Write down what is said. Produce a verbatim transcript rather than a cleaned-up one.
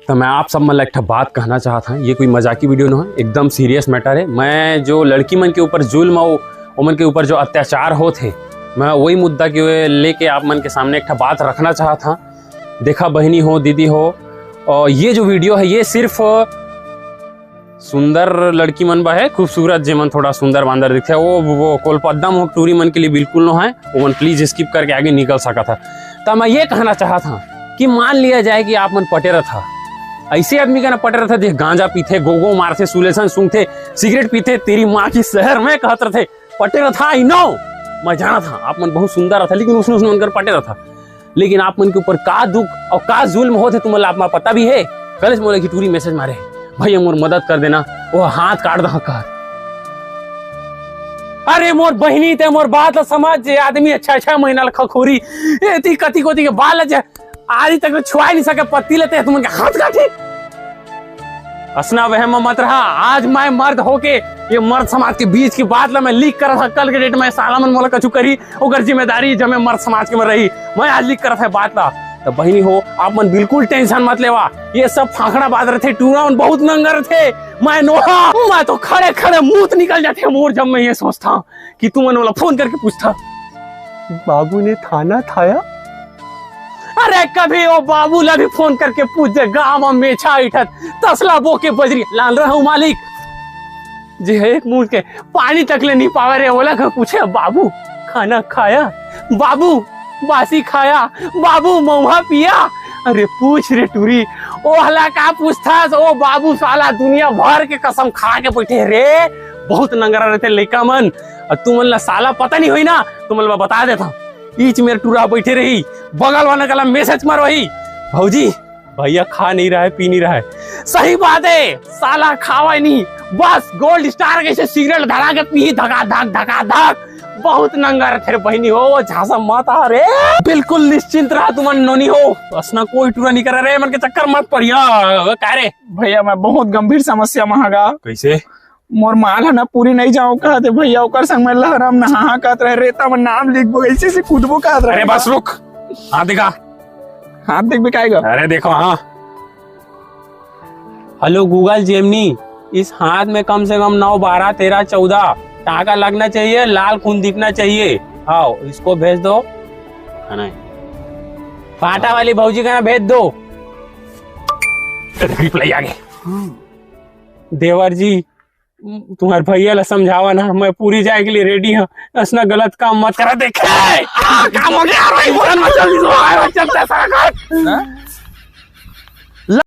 तो मैं आप सब मन ला एक ठा बात कहना चाहत हूँ, ये कोई मजाकी वीडियो नहीं है, एकदम सीरियस मैटर है। मैं जो लड़की मन के ऊपर जुल्म और ओमन के ऊपर जो अत्याचार होत हे, मैं वही मुद्दा के लेके आप मन के सामने एक ठा बात रखना चाहत हूँ। देखा बहिनी हो, दीदी हो, और ये जो वीडियो है, ये सिर्फ सुंदर लड़की मन बर है, खूबसूरत, जेमन थोड़ा सुंदर बांदर दिखथे, वो वो कोलपद्दा मोहक टूरी मन के लिए बिल्कुल नो है। ओमन प्लीज स्किप करके आगे निकल सकत हा। त मैं ये कहना चाहत हूँ कि मान लिया जाए कि आप मन पटे रथा, ऐसे आदमी के ना पटे रथा, जे गांजा पीथे, गोगो मारथे, सुलेसन सूंघथे, सिगरेट पीथे, तेरी माँ की शहर में कहत रथे, पटे रथा। आई नो, मैं जानत हूँ आप मन बहुत सुंदर रथा, लेकिन उसने उसने मनकर पटे रथा। लेकिन आप मन के ऊपर का दुख और का जुल्म होत हे, तुमन ला आप मन पता भी है? कल से मोला एक टूरी मैसेज मारे, "भैया मोर मदद कर देना, वो हाथ काट दहा कर।" अरे मोर बहिनी, ते मोर बात ला समझ, जे आदमी अच्छा अच्छा महीना ला खखोरी, एती कति कोती के बाल ला जे आदि तक छुआ नहीं सके पत्ती लेते हैं, तुमन के हाथ काटे। असना वहम म मत रहा। आज मैं मर्द होके ये मर्द समाज के बीच की बात ला मैं लीक करत हा। कल के डेट में साला मन मोला कछु करी, ओकर जिम्मेदारी जमे मर्द समाज के में रही। मैं आज लीक करत हा बात ला। तो बहिनी हो, आप मन बिल्कुल टेंशन मत लेवा। ये सब फांकड़ा बाज रथे, टूरा मन बहुत नंगर रथे। मैं नोहा, मैं तो खड़े खड़े मूत निकल जाथे मोर, जब मैं ये सोचता हूँ कि तुमन मोला फोन करके पूछता, "बाबू ने थाना थाया?" अरे कभी वो बाबू ला भी फोन करके पूछ दे, गांव में मेछा इठत तसला बो के बजरी लान रहू मालिक, जे एक मुंह के पानी तक ले नहीं पावे रे, ओला का पूछे, "बाबू खाना खाया? बाबू बासी खाया? बाबू मऊहा पिया?" अरे पूछ रे टूरी, ओहला का पूछथस? ओ बाबू साला दुनिया भर के कसम खा के बैठे रे, बहुत नंगरा रहते लइका मन। और तुमन ला साला पता नहीं होई ना, तुमन ला बता देता हूँ। ईच मेर टूरा बैठे रही, बगल वाला कला मैसेज मारो ही, "भौजी, भैया खा नहीं रहा है, पी नहीं रहा है।" सही बात है, साला खावा ही नहीं, बस गोल्ड स्टार कैसे सिगरेट धरा के पी, धका धक, धका धक। बहुत नंगा रथे रे बहिनी हो, वो झांसा मत आ रे। बिल्कुल निश्चिंत रहा तुमन नोनी हो, असना कोई टूरा नहीं करा रे, मन के चक्कर मत परिया। का रे? भैया, मैं बहुत गंभीर समस्या में हगा। कैसे? मोर माल ह ना पूरी नहीं जाओ कहत हे भैया, ओकर संग मैं लहरा म नहा कहत रहे, रेता में नाम लिखबो, ऐसे से कूदबो कहत रहे। अरे बस रुक, हाथ दिखा। हाथ देख बिकाएगा। अरे देखो, हाँ। हेलो गूगल जेमनी, इस हाथ में कम से कम नौ, बारह, तेरह, चौदह टाका लगना चाहिए, लाल खून दिखना चाहिए। आओ, इसको भेज दो। है ना? फाटा वाली भौजी का ना भेज दो। रिप्लाई आ गए। देवर जी, तुम्हारे भैया ला समझावा ना, मैं पूरी जाए के लिए रेडी हूँ। असना गलत काम मत करा। देखे, आ, काम हो गया यार, भाई, बोलन मत, जल्दी से, भाई, चलता है सारा घर। हाँ?